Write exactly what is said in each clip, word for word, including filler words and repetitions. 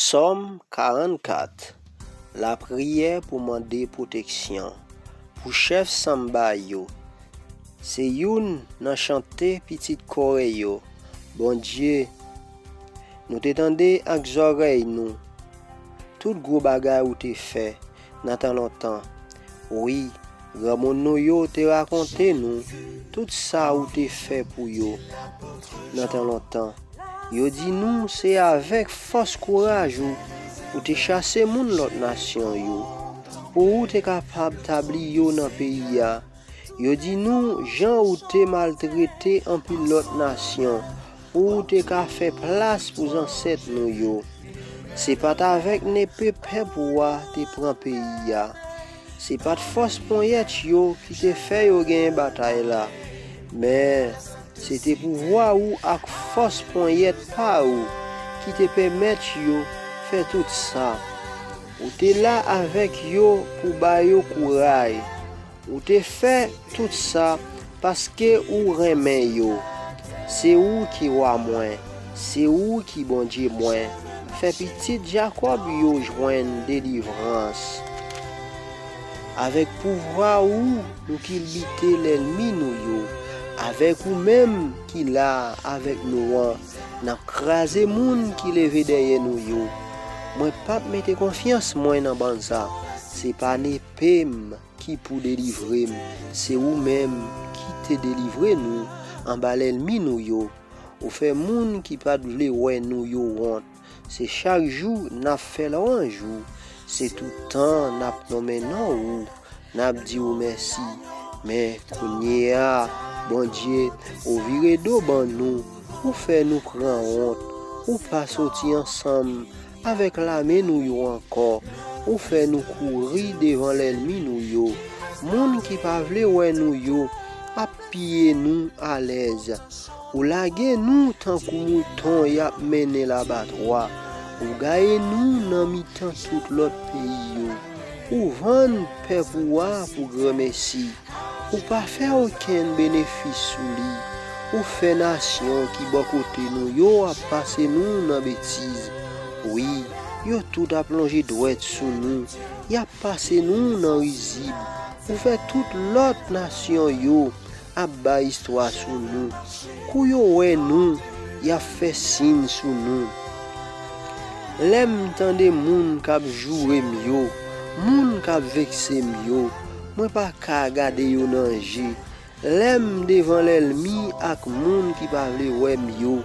Sòm karannkat. Lapriyè pou mande pwoteksyon pou chèf sanba yo. Se youn nan chante pitit Kore yo. Bondye, nou te tande ak zòrèy nou tout gwo bagay ou te fè nan tan lontan. Wi, granmoun nou yo te rakonte nou tout sa ou te fè pou yo nan tan lontan. Yo di nou se avèk fòs kouraj ou ou te chase moun lòt nasyon yo, pou ou te kapab tabli yo nan peyi a. Yo di nou jan ou te maltrete anpil lòt nasyon, pou ou te ka fè plas pou zansèt nou yo. Se pa t avèk nepe pèp ou a te pran peyi a. Se pa t fòs ponyèt yo ki te fè yo genyen batay la, men se te pouvwa ou ak fòs ponyèt pa ou ki te pèmèt yo fè tout sa. Ou te la avèk yo pou ba yo kouraj. Ou te fè tout sa paske ou renmen yo. Se ou ki wa mwen, se ou ki Bondye mwen. Fè pitit Jakòb yo jwenn delivrans. Avèk pouvwa ou, nou kilbite lènmi nou yo. Avèk ou menm ki la avèk nou an, n ap kraze moun ki leve dèyè nou yo. Mwen p ap mete konfyans mwen nan banza. Se pa nepe m ki pou delivre m. Se ou menm ki te delivre nou anba lènmi nou yo. Ou fè moun ki pa t vle wè nou yo wont. Se chak jou n ap fè lwanj ou. Se tout tan n ap nonmen non ou. N ap di ou mèsi. Men kounye a, Bondye, ou vire do ban nou. Ou fè nou pran wont. Ou pa soti ansanm avèk lame nou yo ankò. Ou fè nou kouri devan lènmi nou yo. Moun ki pa vle wè nou yo ap piye nou alèz. Ou lage nou tankou mouton y ap mennen labatwa. Ou gaye nou nan mitan tout lòt peyi yo. Ou vann pèp ou a pou granmesi. Ou pa fè okenn benefis sou li. Ou fè nasyon ki bò kote nou yo ap pase nou nan betiz. Wi, yo tout ap lonje dwèt sou nou. Y ap pase nou nan rizib. Ou fè tout lòt nasyon yo ap bay istwa sou nou. Kou yo wè nou, y ap fè siy sou nou. Lè m tande moun k ap joure m yo, moun k ap vekse m yo, mwen pa ka gade yo nan je. Lè m devan lènmi ak moun ki pa vle wè m yo,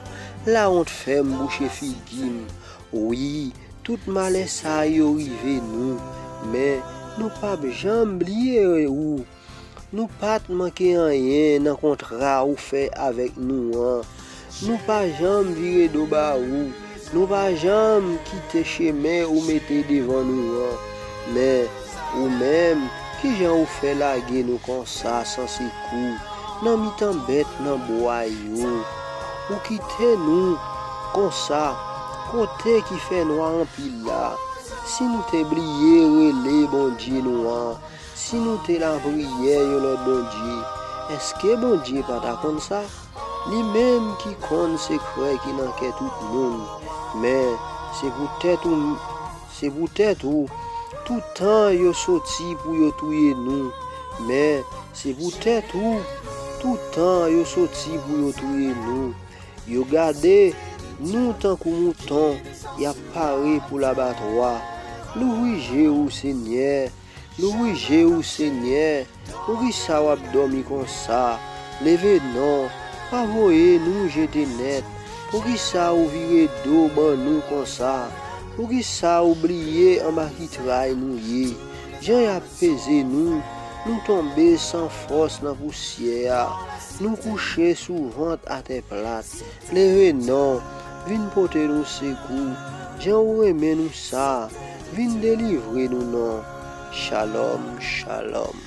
lawont fè m bouche figi m. Wi, tout malè sa yo rive nou, men nou p ap janm bliye ou. Nou pa t manke anyen nan kontra ou fè avèk nou an. Nou pa janm vire do ba ou. Nou pa janm kite chemen ou mete devan nou an. Men, ou menm, kijan ou fè lage nou konsa san sekou nan mitan bèt nan bwa yo? Ou kite nou konsa, kote ki fè nwa anpil la. Si nou te bliye rele Bondye nou an, si nou te lapriyè yon lòt bondye, èske Bondye pa ta konn sa? Li menm ki konn sekrè ki nan kè tout moun. Men, se poutèt ou, se poutèt ou, tout tan yo soti pou yo touye nou. Men, se poutèt ou, tout tan yo soti pou yo touye nou. Yo gade nou tankou mouton, y ap pare pou labatwa. Louvri je ou, Senyè. Louvri je ou, Senyè. Poukisa w ap dòmi konsa? Leve non, pa voye nou jete nèt. Poukisa ou vire do ban nou konsa? Poukisa ou bliye anba ki tray nou ye? Jan y ap peze nou, nou tonbe san fòs nan pousyè a. Nou kouche sou vant atè plat. Leve non, vin pote nou sekou. Jan ou renmen nou sa, vin delivre nou non. Shalom, shalom.